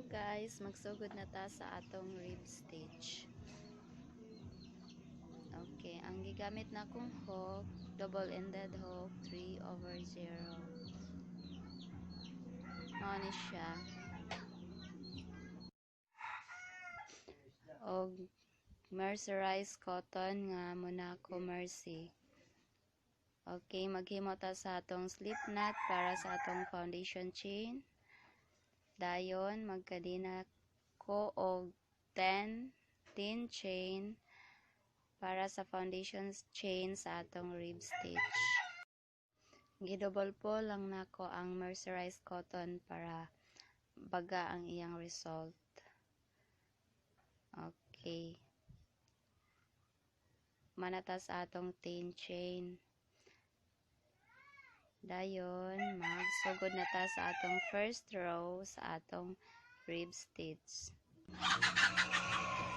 Hello guys, magsugod na ta sa atong rib stitch. Okay, ang gigamit na akong hook, double-ended hook, 3/0. Mao ni siya. Og mercerized cotton nga Monaco Mercy. Okay, maghimo ta sa atong slip knot para sa atong foundation chain. Dayon magkadena ko og 10 chain para sa foundation chain sa atong rib stitch. Gidouble po lang nako ang mercerized cotton para baga ang iyang result. Okay. Manata sa atong 10 chain. Dayon magsugod na ta sa atong first row sa atong rib stitch.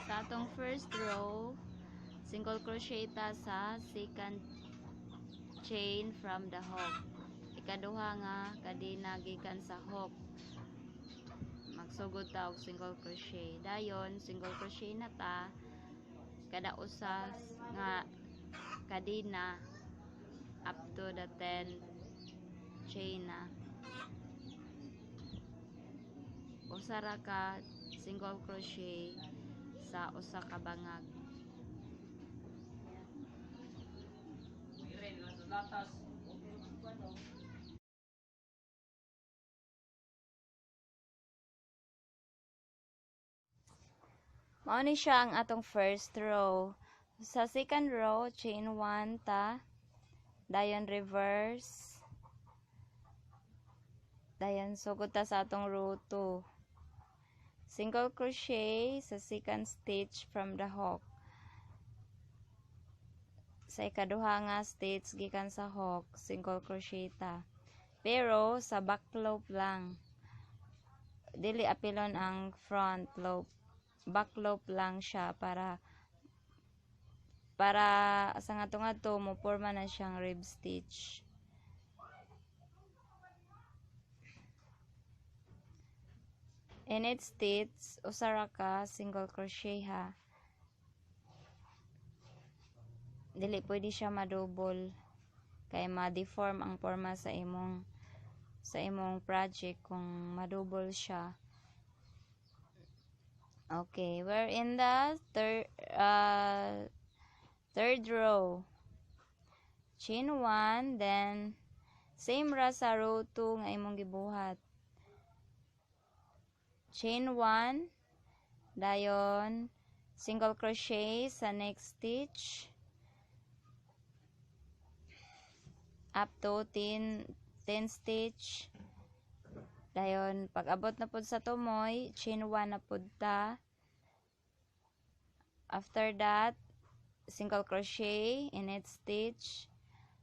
Sa atong first row, single crochet ta sa second chain from the hook. Ikaduha nga kadena gikan sa hook. Magsugod ta og single crochet. Dayon single crochet na ta kada usa nga kadena up to the 10 chain na. Usa ra ka single crochet sa usa ka bangag. Mao ni siya ang atong first row. Sa second row, chain 1 ta, dayon reverse, dayon sugod ta sa atong row 2. Single crochet sa second stitch from the hook. Sa ikaduha nga stitch gikan sa hook, single crochet ta. Pero sa back loop lang. Dili apilon ang front loop. Back loop lang siya para sa ngadto-ngadto mo porma na siyang rib stitch. In each stitch, usa ra ka single crochet ha. Dili pwede siya madouble kay ma-deform ang porma sa imong project kung madouble siya. Okay, we're in the third row. Chain 1, then same ra sa row 2 nga imong gibuhat. Chain 1, dayon single crochet sa next stitch up to 10 stitch. Dayon pag abot na pud sa tumoy, chain 1 na pud ta. After that, single crochet in each stitch.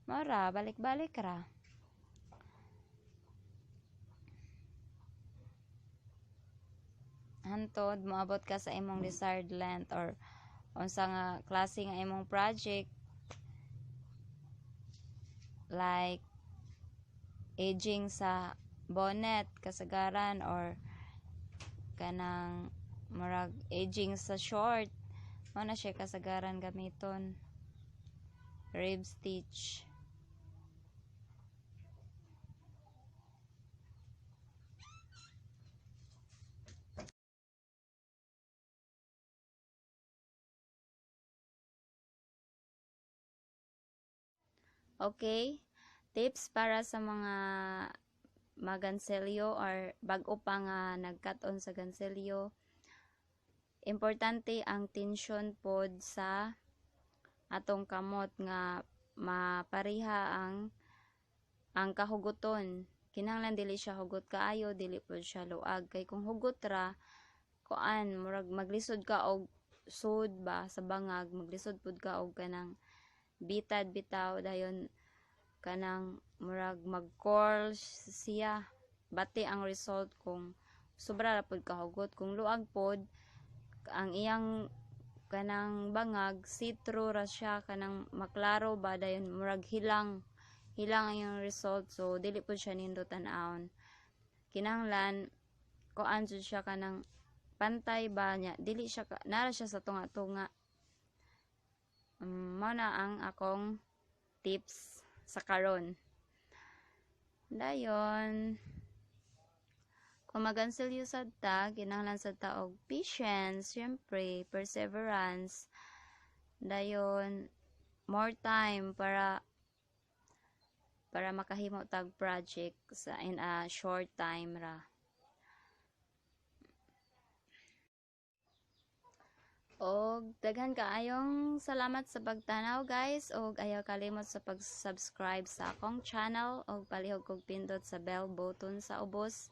Mora balik-balik ra. Hantod moabot ka sa imong desired length or unsa nga klase nga imong project, like aging sa bonnet kasagaran or kanang murag aging sa short, mao na siya kasagaran gamiton rib stitch. Okay, tips para sa mga maganselyo or bag-o pa nga nagkat-on sa ganselyo. Importante ang tension pod sa atong kamot nga mapareha ang kahugoton. Kinahanglan dili siya hugot kaayo, dili pod siya luag kay kung hugot ra kuan murag maglisod ka og sud ba sa bangag, maglisod pod ka og kanang bitad bitaw, dayon kanang murag mag-curl siya. Bati ang result kung sobra ra pod kahugot. Kung luag pod ang iyang kanang bangag, see-through ra siya, kanang maklaro ba, dayon murag hilang hilang ang iyang result, so dili pod siya nindot tan-awon. Kinahanglan kuan jud siya, kanang pantay ba niya, dili siya nara siya sa tunga-tunga. Mao na ang akong tips sa karon. Dayon, kung magansilyo sad ta, kinahanglan sad ta og patience, syempre, perseverance. Dayon, more time para makahimo tag project sa in a short time ra. Og daghan kaayong salamat sa pagtanaw, guys, og ayaw kalimot sa pag-subscribe sa akong channel og palihog kog pindot sa bell button sa ubos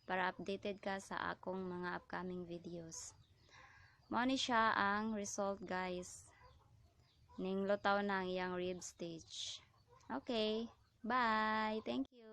para updated ka sa akong mga upcoming videos. Mao ni siya ang result, guys. Ning lutaw na ang iyang rib stitch. Okay, bye. Thank you.